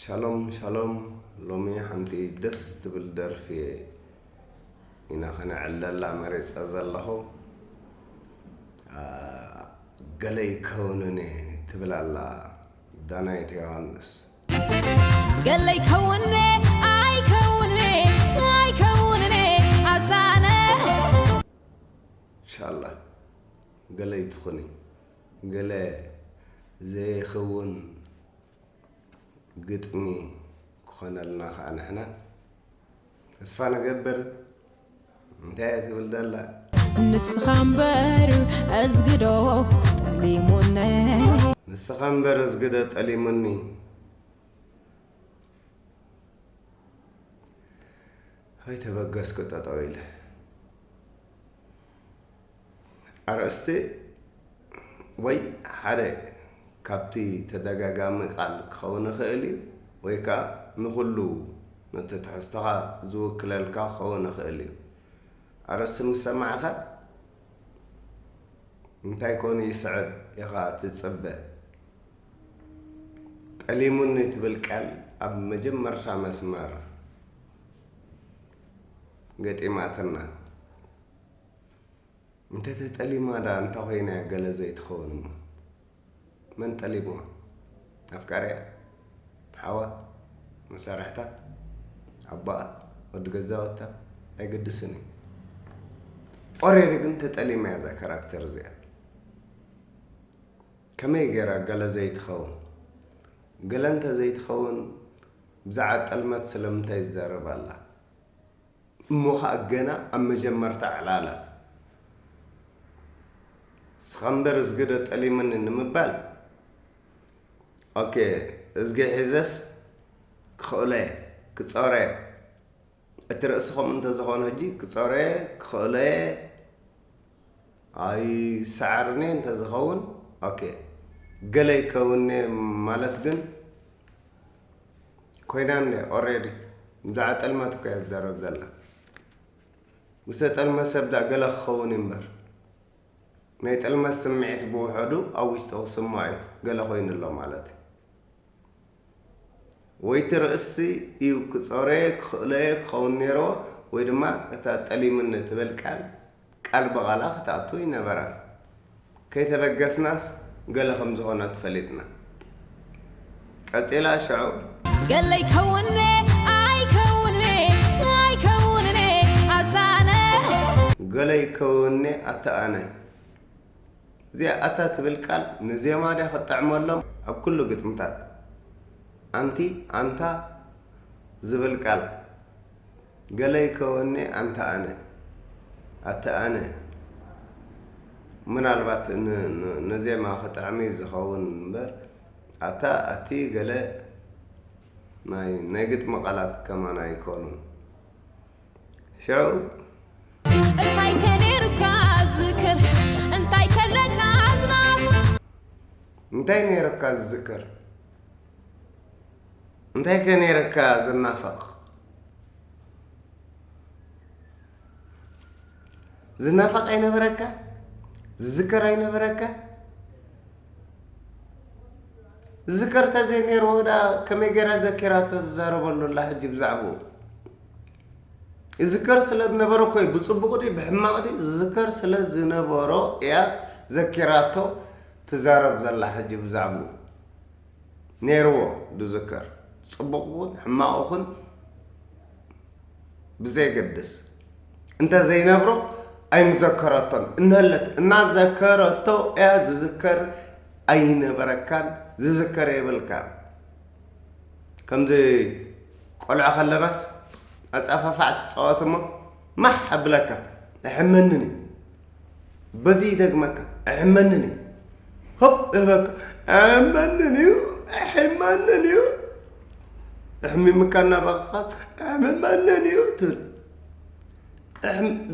ሻሎም ሻሎም። ሎሚ ሓንቲ ደስ ትብል ደርፊ ኢና ከነዕለላ መሪጸ ዘለኹ። አ፣ ገለ ይከውንኒ ትብል ኣላ ዳናይት ዮሃንስ። ገለ ይከውንኒ ኣይከውንኒ ኣይከውንኒ ኣዛነ ኢንሻላህ ገለ ይትኹኒ ገለ ዘይኸውን ግጥሚ ክኾነልና ከዓ ንሕና ተስፋ ንገብር። እንታይ እያ ትብል ዘላ? ንስኻ እምበር እዝግዶ ጠሊሙኒ ንስኻ እምበር እዝግዶ ጠሊሙኒ። ኣይተበገስኩ ጠጠው ኢለ። ኣርእስቲ ወይ ሓደ ካብቲ ተደጋጋሚ ቃል ክኸውን ይኽእል እዩ፣ ወይ ከኣ ንኹሉ ነቲ ትሕዝቶኻ ዝውክለልካ ክኸውን ይኽእል እዩ። ኣርእስቲ ምስ ሰማዕካ እንታይ ኮን ይስዕብ ኢኻ ትጽበ። ጠሊሙኒ ትብል ቃል ኣብ መጀመርታ መስመር ገጢማትና። እንተተጠሊማ ዳ እንታይ ኮይና እያ ገለ ዘይትኸውን እሞ? መን ጠሊምዋ? ኣፍቃሪኣ? ሓዋ? መሳርሕታ? ኣቦኣ? ወዲ ገዛውታ? ኣይገድስን እዩ። ኦሬዲ ግን ተጠሊማ እያ እዛ ካራክተር እዚኣ። ከመይ ገይራ ገለ ዘይትኸውን? ገለ እንተ ዘይትኸውን ብዛዕባ ጠልመት ስለምንታይ ይዛረብ ኣላ? እሞ ኸኣ ገና ኣብ መጀመርታ ዕላላ እስኻ እምበር እዝግዶ ጠሊምኒ ንምባል ኦኬ እዝጊ ሒዘስ ክኽእሎየ ክጸረየ እቲ ርእሲ ከምኡ እንተዝኾነ ሕጂ ክጸረየ ክኽእሎየ ኣይሰዓርንየ እንተዝኸውን ኦኬ ገለ ይከውንየ ማለት ግን ኮይና እንድያ ኦሬዲ ብዛዕባ ጠልማት እኮ እያ ትዛረብ ዘላ ምስ ተጠልመ ሰብ ዳ ገለ ክኸውን እዩ እምበር ናይ ጠልመት ስምዒት ብውሕዱ ኣብ ውሽጡ ክስምዖ እዩ ገለ ኮይኑ ኣሎ ማለት እዩ ወይ እቲ ርእሲ እዩ ክጾረየ ክኽእለየ ክኸውን ነይርዎ ወይ ድማ እታ ጠሊምኒ ትብል ቃል ቃል ብቓላ ክትኣቱ ኣይነበራን። ከይተበገስናስ ገለ ከም ዝኾነት ፈሊጥና። ቀጺላ ሽዑ። ገለ ይከውንኒ ኣይከውንኒ ኣይከውንኒ ኣታ ኣነ። ገለ ይከውንኒ ኣታ ኣነ። እዚኣ ኣታ ትብል ቃል ንዜማ ድያ ክትጥዕመሎም ኣብ ኩሉ ግጥምታት። ኣንቲ ኣንታ ዝብል ቃል ገለ ይከወኒ ኣንተ ኣነ ኣተ ኣነ ምናልባት ነዜማ ክጥዕሚ ዝኸውን እምበር ኣታ ኣቲ ገለ ናይ ግጥሚ ቃላት ከማን ኣይኮኑን ሽዑ እንታይ ከ ነይሩካ ዝክር እንታይ ከለካ ዝናፍ እንታይ ነይሩካ ዝዝክር እንታይ ከ ነይረካ ዝናፈቕ ዝናፈቕ ኣይነበረካ ዝዝከር ኣይነበረካ ዝዝከር ተዘይነይርዎ ዳ ከመይ ገይራ ዘኪራቶ ትዛረበሉ ኣላ ሕጂ ብዛዕባኡ ይዝከር ስለ ዝነበረ እኮ እዩ ብፅቡቕ ድዩ ብሕማቕ ድዩ ዝዝከር ስለ ዝነበሮ እያ ዘኪራቶ ትዛረብ ዘላ ሕጂ ብዛዕባኡ ነይርዎ ዝዝከር ጽቡቕ ኹን ሕማቕ ኹን ብዘየገድስ እንተ ዘይነብሮ ኣይምዘከረቶን እንሀለት እናዘከረቶ እያ ዝዝከር ኣይነበረካን ዝዝከር የብልካን ከምዚ ቆልዑ ከለናስ ኣጻፋፋዕ ትጻወት እሞ ማሕ ኣብለካ ኣይሕመንን እዩ በዚ ይደግመካ ኣይሕመንን እዩ ህብ እህበካ ኣይሕመንን እዩ ኣይሕመንን እዩ ኣሕሚምካ እናበኸኻስ ኣይሕመንን እዩ ትብል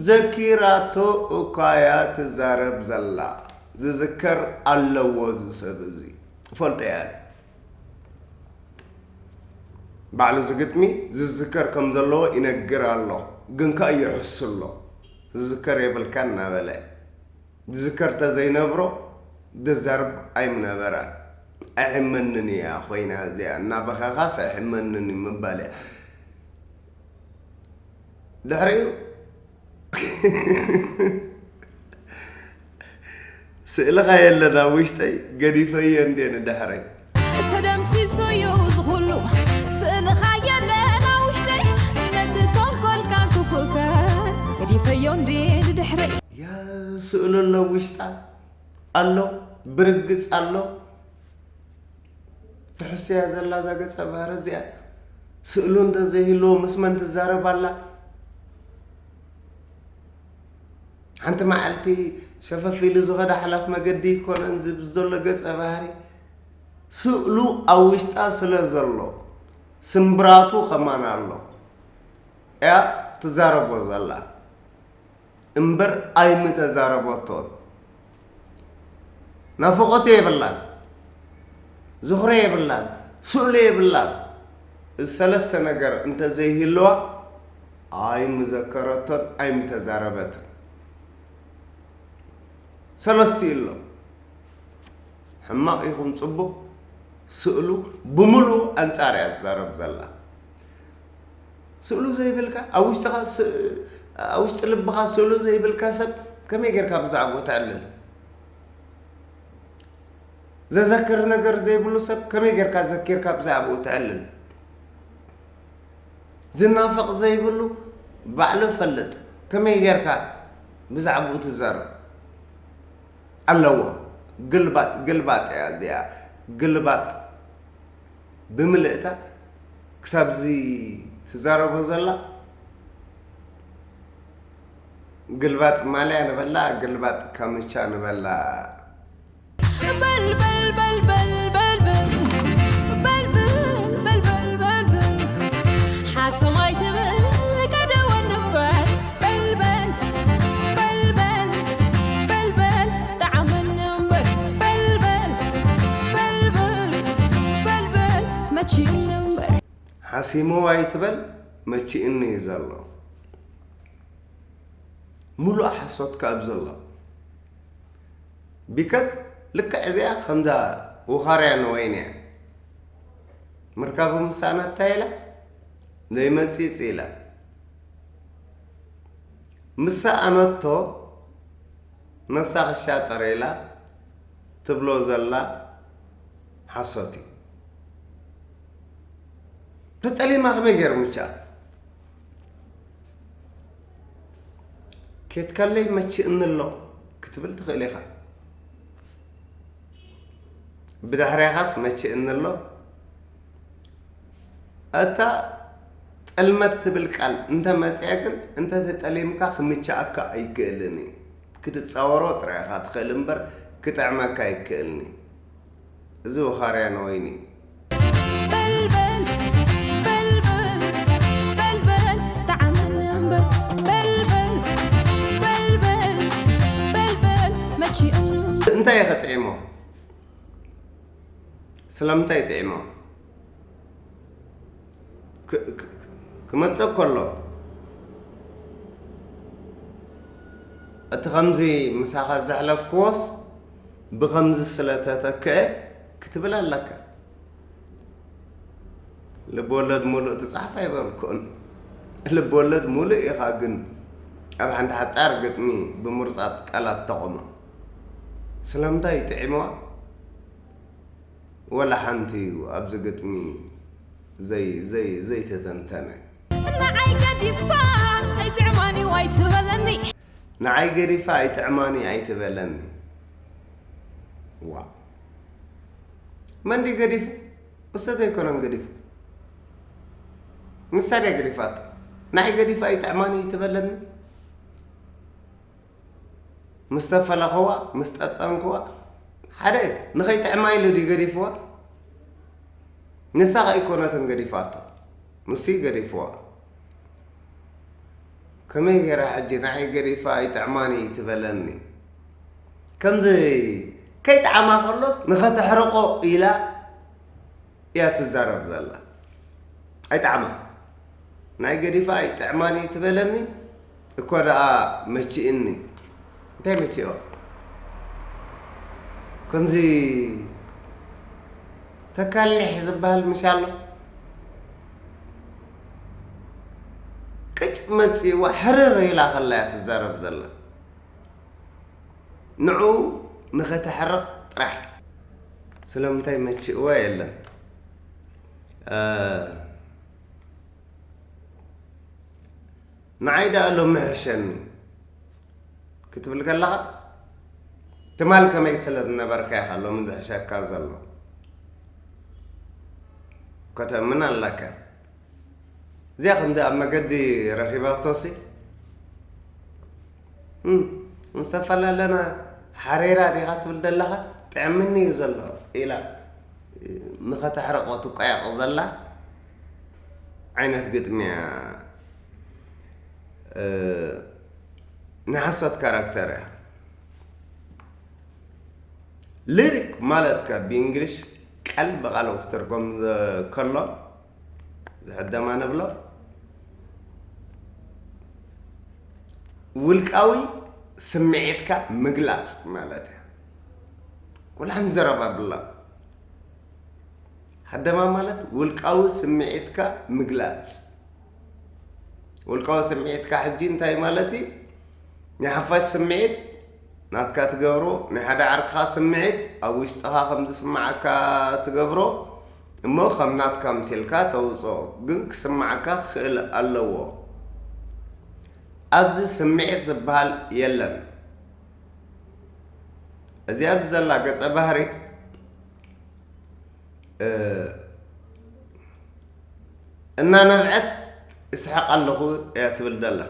ዘኪራቶ እኳ እያ ትዛረብ ዘላ ዝዝከር ኣለዎ እዚ ሰብ እዚ። እፈልጦ እየ ኣነ። ባዕሉ እዚ ግጥሚ ዝዝከር ከም ዘለዎ ይነግር ኣሎ፣ ግን ከኣ ይሕሱ ኣሎ። ዝዝከር የብልካን እናበለ። ዝዝከር ተዘይነብሮ ዝዛረብ ኣይምነበረን። ኣይሕመንን እያ ኮይና እዚኣ፣ እናበኸኻስ ኣይሕመንን እዩ ምባል እያ። ድሕሪኡ ስእልኻ የለን ኣብ ውሽጠይ፣ ገዲፈዮ እንድየ ንድሕረይ። ተደምሲሱ እዩ ዝኹሉ ስእልኻ የለን ኣብ ውሽጠይ፣ ነቲ ተንኮልካ ክፉእካ ገዲፈዮ እንድየ ንድሕረይ። ያ ስእሉ ኣሎ ኣብ ውሽጣ ኣሎ፣ ብርግጽ ኣሎ። ትሕስያ ዘላ እዛ ገጸ ባህሪ እዚኣ። ስእሉ እንተዘይህልዎ ምስ መን ትዛረብ ኣላ? ሓንቲ መዓልቲ ሸፈፍ ኢሉ ዝኸደ ሓላፍ መገዲ ኣይኮነን ዝብል ዘሎ ገጸ ባህሪ። ስእሉ ኣብ ውሽጣ ስለ ዘሎ፣ ስምብራቱ ከማን ኣሎ። እያ ትዛረቦ ዘላ። እምበር ኣይምተዛረበቶን። ናፍቖቱ የብላን፣ ዝኽሪ የብላን፣ ስእሉ የብላን። እዚ ሰለስተ ነገር እንተዘይህልዋ ኣይምዘከረቶን ኣይምተዛረበትን። ሰለስቲኡ ኣሎ። ሕማቕ ይኹን ጽቡቕ፣ ስእሉ ብምሉኡ ኣንጻር እያ ትዛረብ ዘላ። ስእሉ ዘይብልካ፣ ኣብ ውሽጥኻ ስ-፣ ኣብ ውሽጢ ልብኻ ስእሉ ዘይብልካ ሰብ ከመይ ጌርካ ብዛዕባኡ ተዕልል? ዘዘክር ነገር ዘይብሉ ሰብ ከመይ ጌርካ ዘኪርካ ብዛዕባኡ ተዕልል? ዝናፈቕ ዘይብሉ ባዕሉ ይፈልጥ፣ ከመይ ጌርካ ብዛዕባኡ ትዛረብ? ኣለዎ። ግልባጥ፣ ግልባጥ እያ እዚኣ። ግልባጥ ብምልእታ ክሳብዚ ትዛረቦ ዘላ ግልባጥ ማልያ ንበላ፣ ግልባጥ ካምቻ ንበላ። በል በል በል በል በል በል በል በል በል በል በል በል ሓሰም ኣይትበል ቀደወን እምበር በል በል በል በል በል በል ጣዕመኒ እምበር በል በል በል በል በል በል መቺእኒ እምበር ሓሲሙ ኣይትበል መቺእኒ እዩ ዘሎ። ሙሉእ ሓሶት ካብ ዘሎ because ልክዕ እዚኣ ከምዛ ውኻርያ ንወይን እያ። ምርካቡ ምስ ኣነታ ኢላ ዘይመጺጽ ኢላ ምስ ኣነቶ ነብሳ ክሻጠር ኢላ ትብሎ ዘላ ሓሶት እዩ። ተጠሊማ ከመይ ገይሩ ምቻ ኬትካለይ መችእኒ ኣሎ ክትብል ትኽእል ኢኻ። ብድሕሪኻስ መችእኒ ኣሎ። እታ ጥልመት ትብል ቃል እንተ መጽያ ግን እንተ ተጠሊምካ ክምችኣካ ኣይክእልን እዩ። ክትጻወሮ ጥራይ ኢኻ ትኽእል እምበር ክጥዕመካ ኣይክእልን እዩ። እዚ ውኻርያ ንወይኒ እዩ። በልበል በልበል በልበል ጣዕመኒ እምበር በልበል በልበል በልበል መቺኡ እንታይ ኢኸ ጥዒሞ? ስለምንታይ ጥዒሞ? ክ-፣ ክ-፣ ክመጽእ ከሎ፣ እቲ ከምዚ ምሳኻ ዘሕለፍክዎስ ብኸምዚ ስለ ተተክአ ክትብል ኣለካ። ልብወለድ ሙሉእ ትጽሓፍ ኣይበልኩን። ልብወለድ ሙሉእ ኢኻ ግን ኣብ ሓንቲ ሓጻር ግጥሚ ብምሩጻት ቃላት ተቖሞ። ስለምንታይ ጥዒምዋ? ወላ ሓንቲ እዩ ኣብዚ ግጥሚ ዘይ-፣ ዘይ-፣ ዘይተተንተነ። ንዓይ ገዲፋ ኣይጥዕማን እዩ ኣይትበለኒ። ንዓይ ገዲፋ ኣይጥዕማን እዩ ኣይትበለኒ። ዋ። መን ድዩ ገዲፉ? እሱ ዘይኮነን ገዲፉ። ንሳ ድያ ገዲፋቶ? ንዓይ ገዲፋ ኣይጥዕማን እዩ ኣይትበለኒ። ምስ ተፈለኽዋ፣ ምስ ጠጠንክዋ፣ ሓደ ንኸይጥዕማ ኢሉ ድዩ ገዲፍዋ? ንሳ ኸኣ ኣይኮነትን ገዲፋቶ። ንሱ እዩ ገዲፍዋ። ከመይ ገይራ ሕጂ ንዓይ ገዲፋ ኣይጥዕማን እዩ ትበለኒ? ከምዚ ከይጠዓማ ከሎስ ንኸተሕርቆ ኢላ እያ ትዛረብ ዘላ። ኣይጠዓማ። ናይ ገዲፋ ኣይጥዕማን እዩ ትበለኒ፣ እኮ ደኣ መቺእኒ። እንታይ መቺኦ? ከምዚ ተካሊሕ ዝበሃል ምሽ ኣሎ? ቅጭ መጺእዋ ሕርር ኢላ ከላ እያ ትዛረብ ዘላ። ንዑ ንኸተሕርቕ ጥራሕ። ስለምንታይ መቺእዋ የለን። እ፣ ንዓይ ደኣ ሎሚ ሕሸኒ ክትብል ከለኻ፣ ትማል ከመይ ስለ ዝነበርካ ኢኻ ሎሚ ዝሕሸካ ዘሎ። ከተእምን ኣለካ። እዚኣ ከምዚ ኣብ መገዲ ረኺባቶሲ፣ "እም፣ ምስ ተፈላለና ሓሬራ ዲኻ ትብል ዘለኻ? ጥዕምኒ እዩ ዘሎ" ኢላ ንኸተሕርቆ ትቋየቕ ዘላ ዓይነት ግጥሚ እያ። እ፣ ናይ ሓሶት ካራክተር እያ። ሊሪክ ማለት ከ ብእንግሊሽ ቃል ብቓል ክትርጎም ዘ-፣ ከሎ፣ ዝሕደማ ንብሎ፣ ውልቃዊ ስምዒትካ ምግላጽ ማለት እያ። ኩላን ዘረባ ብላ። ሃደማ ማለት ውልቃዊ ስምዒትካ ምግላጽ። ውልቃዊ ስምዒትካ ሕጂ እንታይ ማለት እዩ? ናይ ሓፋሽ ስምዒት ናትካ ትገብሮ፣ ናይ ሓደ ዓርክኻ ስምዒት ኣብ ውሽጥኻ ከም ዝስምዓካ ትገብሮ፣ እሞ ከም ናትካ ኣምሲልካ ተውጽኦ፣ ግን ክስምዓካ ክኽእል ኣለዎ። ኣብዚ ስምዒት ዝበሃል የለን። እዚኣ ኣብዚ ዘላ ገጸ ባህሪ፣ እ፣ እናነብዐት "እስሕቕ ኣለኹ" እያ ትብል ዘላ።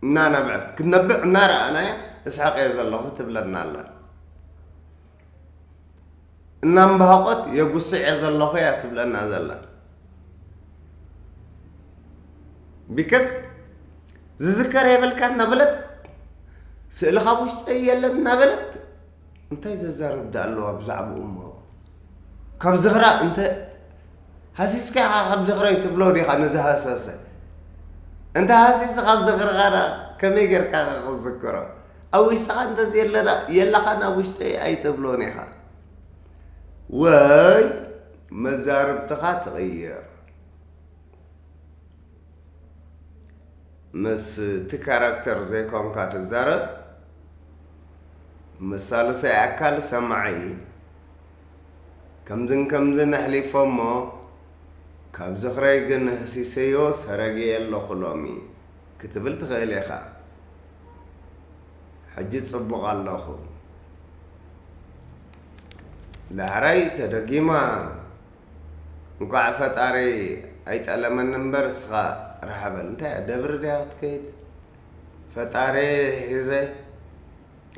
እናነብዐት፣ ክትነብዕ እናረኣናያ "እስሕቕ እየ ዘለኹ" ትብለና ኣላ። እናምባሃቖት "የጉስዕ እየ ዘለኹ" እያ ትብለና ዘላ። ቢከዝ ዝዝከር የብልካ እናበለት፣ ስእልኻ ኣብ ውሽጠይ የለን እናበለት፣ እንታይ ዘዛርብ ደኣ ኣለዋ ብዛዕባኡ እሞ? ካብ ዝኽራ እንተ ሃሲስካ ኢኻ ካብ ዝኽረይ ትብሎ ዲኻ ንዝሃሰሰ? እንተ ሃሲሱ ካብ ዝኽርኻ ደኣ ከመይ ጌርካ ኢኻ ክትዝክሮ? ኣብ ውሽጥኻ እንተዘየለ ደኣ የለኻን ኣብ ውሽጠይ ኣይትብሎን ኢኻ። ወይ መዛርብትኻ ትቕይር። ምስ እቲ ካራክተር ዘይኮንካ ትዛረብ፣ ምስ ሳልሳይ ኣካል ሰማዒ፣ ከምዝን ከምዝን ኣሕሊፎ እሞ፣ ካብ ዝኽረይ ግን ህሲሰዮ ሰረገየ ኣለኹ ሎሚ ክትብል ትኽእል ኢኻ። ሕጂ ጽቡቕ ኣለኹ። ዳሕራይ ተደጊማ፣ እንቋዕ ፈጣሪ ኣይጠለመኒ እምበር እስኻ ርሓ በል። እንታይ እያ ደብሪ ድያ ክትከይድ? ፈጣሪ ሒዘ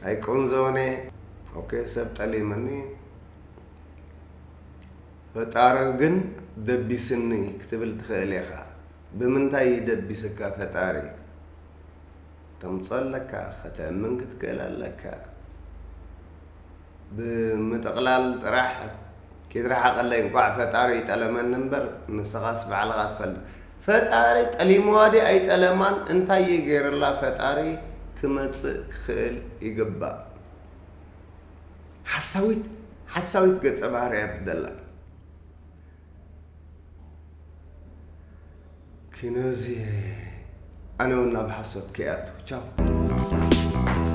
ኣይቅንዘወን እየ። ኦኬ፣ ሰብ ጠሊመኒ፣ ፈጣሪ ግን ደቢስኒ ክትብል ትኽእል ኢኻ። ብምንታይ እዩ ደቢስካ ፈጣሪ? ተምጾ ኣለካ፣ ከተእምን ክትክእል ኣለካ። ብምጥቕላል ጥራሕ ኪትረሓቐለይ፣ እንቋዕ ፈጣሪ ይጠለመኒ እምበር፣ ንስኻስ ባዕልኻ ትፈልጥ። ፈጣሪ ጠሊምዋ ድዩ ኣይጠለማን፣ እንታይ እዩ ገይርላ፣ ፈጣሪ ክመጽእ ክኽእል ይግባእ። ሓሳዊት፣ ሓሳዊት ገጸ ባህሪ እያ ትደላ። ኪኖዚ፣ ኣነ እውን ናብ ሓሶት ከይኣቱ። ቻው።